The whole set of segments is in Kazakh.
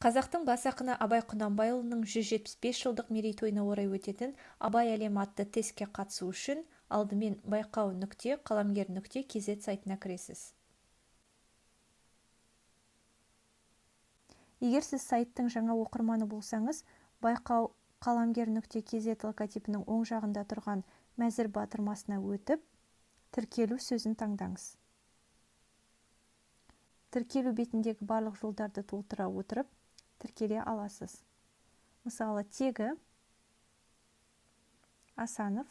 Қазақтың бас ақыны Абай Құнанбайұлының 175 жылдық мерейтойына орай өтетін «Абай әлемі» атты тестке қатысу үшін алдымен байқау.қаламгер.kz сайтына кіресіз. Егер сіз сайттың жаңа оқырманы болсаңыз, байқау.қаламгер.kz логотипінің оң жағында тұрған мәзір батырмасына өтіп, тіркелу сөзін таңдаңыз. Тіркелу бетіндегі барлық жолдарды толтыра отырып, тіркеле аласыз. Мысалы, тегі Асанов,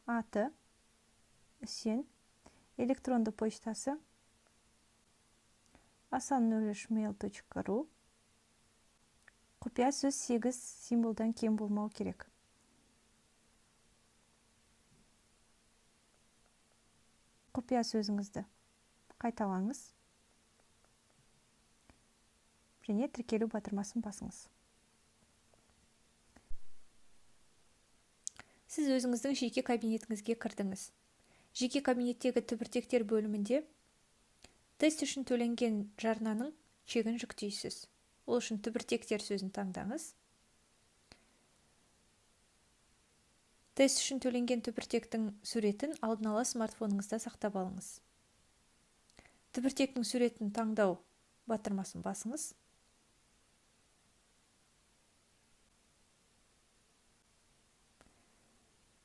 аты Үсен, электронды почтасы asan03mail.ru. Құпия сөз 8 символдан кем болмау керек. Құпия сөзіңізді қайталаңыз және тіркелу батырмасын басыңыз. Сіз өзіңіздің жеке кабинетіңізге кірдіңіз. Жеке кабинеттегі түбіртектер бөлімінде тест үшін төленген жарнаның чегін жүктейсіз. Ол үшін түбіртектер сөзін таңдаңыз. Тест үшін төленген түбіртектің суретін алдын ала смартфоныңызда сақтап алыңыз. Түбіртектің суретін таңдау батырмасын басыңыз.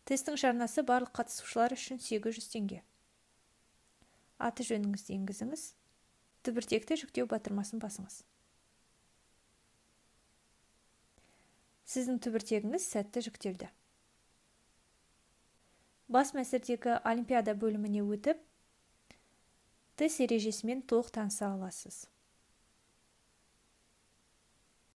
Тесттің жарнасы барлық қатысушылар үшін 800 теңге. Аты жөніңізді енгізіңіз. Түбіртекті жүктеу батырмасын басыңыз. Сіздің түбіртегіңіз сәтті жүктелді. Бас мәзірдегі олимпиада бөліміне өтіп, тест ережесімен толық таныса аласыз.